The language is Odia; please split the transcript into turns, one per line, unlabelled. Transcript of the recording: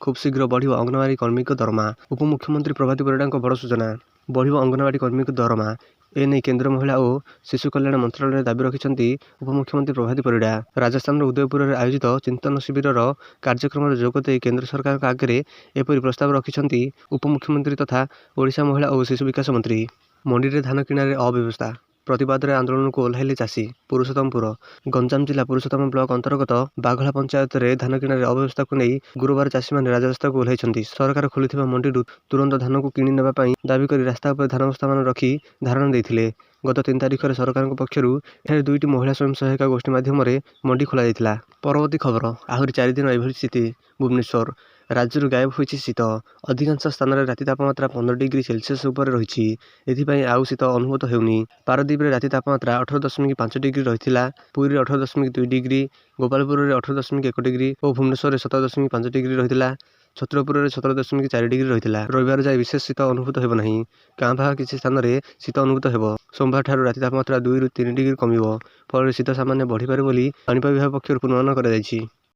ଖୁବଶୀଘ୍ର ବଢ଼ିବ ଅଙ୍ଗନବାଡ଼ି କର୍ମୀଙ୍କ ଦରମା। ଉପମୁଖ୍ୟମନ୍ତ୍ରୀ ପ୍ରଭାତୀ ପରିଡ଼ାଙ୍କ ବଡ଼ ସୂଚନା। ବଢ଼ିବ ଅଙ୍ଗନବାଡ଼ି କର୍ମୀଙ୍କ ଦରମା। ଏନେଇ କେନ୍ଦ୍ର ମହିଳା ଓ ଶିଶୁ କଲ୍ୟାଣ ମନ୍ତ୍ରାଳୟରେ ଦାବି ରଖିଛନ୍ତି ଉପମୁଖ୍ୟମନ୍ତ୍ରୀ ପ୍ରଭାତୀ ପରିଡ଼ା। ରାଜସ୍ଥାନର ଉଦୟପୁରରେ ଆୟୋଜିତ ଚିନ୍ତନ ଶିବିରର କାର୍ଯ୍ୟକ୍ରମରେ ଯୋଗଦେଇ କେନ୍ଦ୍ର ସରକାରଙ୍କ ଆଗରେ ଏପରି ପ୍ରସ୍ତାବ ରଖିଛନ୍ତି ଉପମୁଖ୍ୟମନ୍ତ୍ରୀ ତଥା ଓଡ଼ିଶା ମହିଳା ଓ ଶିଶୁ ବିକାଶ ମନ୍ତ୍ରୀ। ମଣ୍ଡିରେ ଧାନ କିଣାରେ ଅବ୍ୟବସ୍ଥା ପ୍ରତିବାଦରେ ଆନ୍ଦୋଳନକୁ ଓହ୍ଲାଇଲେ ଚାଷୀ। ପୁରୁଷୋତ୍ତମପୁର, ଗଞ୍ଜାମ ଜିଲ୍ଲା ପୁରୁଷୋତ୍ତମ ବ୍ଲକ ଅନ୍ତର୍ଗତ ବାଘଳା ପଞ୍ଚାୟତରେ ଧାନ କିଣାରେ ଅବ୍ୟବସ୍ଥାକୁ ନେଇ ଗୁରୁବାର ଚାଷୀମାନେ ରାଜରାସ୍ତାକୁ ଓହ୍ଲାଇଛନ୍ତି। ସରକାର ଖୋଲିଥିବା ମଣ୍ଡିରୁ ତୁରନ୍ତ ଧାନକୁ କିଣି ନେବା ପାଇଁ ଦାବି କରି ରାସ୍ତା ଉପରେ ଧାନବସ୍ତାମାନ ରଖି ଧାରଣା ଦେଇଥିଲେ। ଗତ 3 ତାରିଖରେ ସରକାରଙ୍କ ପକ୍ଷରୁ ଏଠାରେ 2ଟି ମହିଳା ସ୍ୱୟଂ ସହାୟିକା ଗୋଷ୍ଠୀ ମାଧ୍ୟମରେ ମଣ୍ଡି ଖୋଲାଯାଇଥିଲା। ପରବର୍ତ୍ତୀ ଖବର ଆହୁରି 4 ଦିନ ଏଭଳି ସ୍ଥିତି। ଭୁବନେଶ୍ୱର, ରାଜ୍ୟରୁ ଗାୟବ ହୋଇଛି ଶୀତ। ଅଧିକାଂଶ ସ୍ଥାନରେ ରାତି ତାପମାତ୍ରା 15 ଡିଗ୍ରୀ ସେଲସିୟସ ଉପରେ ରହିଛି। ଏଥିପାଇଁ ଆଉ ଶୀତ ଅନୁଭୂତ ହେଉନି। ପାରାଦୀପରେ ରାତି ତାପମାତ୍ରା 18.5 ଡିଗ୍ରୀ ରହିଥିଲା। ପୁରୀରେ 18.2 ଡିଗ୍ରୀ, ଗୋପାଳପୁରରେ 18.1 ଡିଗ୍ରୀ ଓ ଭୁବନେଶ୍ୱରରେ 17.5 ଡିଗ୍ରୀ ରହିଥିଲା। ଛତ୍ରପୁରରେ 17.4 ଡିଗ୍ରୀ ରହିଥିଲା। ରବିବାର ଯାଏ ବିଶେଷ ଶୀତ ଅନୁଭୂତ ହେବ ନାହିଁ। କାଁ ଭାଁ କିଛି ସ୍ଥାନରେ ଶୀତ ଅନୁଭୂତ ହେବ। ସୋମବାରଠାରୁ ରାତି ତାପମାତ୍ରା 2ରୁ 3 ଡିଗ୍ରୀ କମିବ। ଫଳରେ ଶୀତ ସାମାନ୍ୟ ବଢ଼ିପାରେ ବୋଲି ପାଣିପାଗ ବିଭାଗ ପକ୍ଷରୁ ପୂର୍ବାନୁମାନ କରାଯାଇଛି।